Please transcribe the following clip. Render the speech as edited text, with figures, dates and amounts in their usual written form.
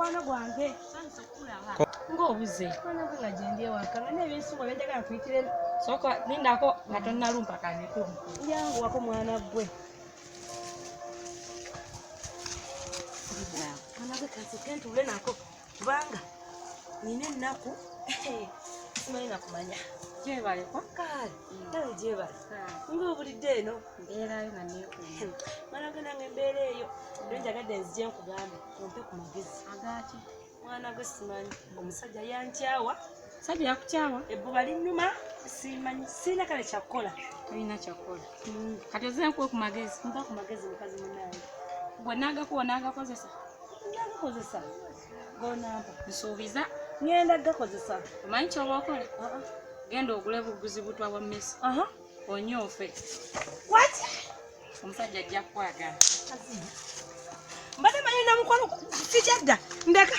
Mukwano gwange. Ng'obuze. Mwana gwe nga gyendi ewaka nga n'ebinsuwa bye njagala nkuyitiremu. Sooka lindako nga tonnalumpa kaneko. Yanguwako mwana gwe. Mwana gwe kansooke ntuule nako kubanga nina ennaku simanyi nakumanya. Gyebaleko. Kale nawe gyebale. Ng'obulidde eno. Mbeerayo nga neekuuma. Mwana gwe nange embeera eyo. Naye njagadde nzije nkugambe ompe ku magezi. Agaaki? Mwana gwe simanyi omusajja yankyawa. Sajja yakukyawa? Ebbuba linnuma simanyi sirina kale kyakukola. Tolina kyakukola. Kati ozze nkuwe ku magezi. Mpa ku magezi mukazi munnange. Gwe naagakuwa naagakozesa? Nagakozesa gonampa. Nsuubiza. Ŋŋenda gakozesa. Omanyi ky'oba okola? Genda ogule buguzi butwa bwa mmese. Onywe ofe. What? Omusajja ajja kukwagala. Mbadde manyi na mukwano sijadda ndeka.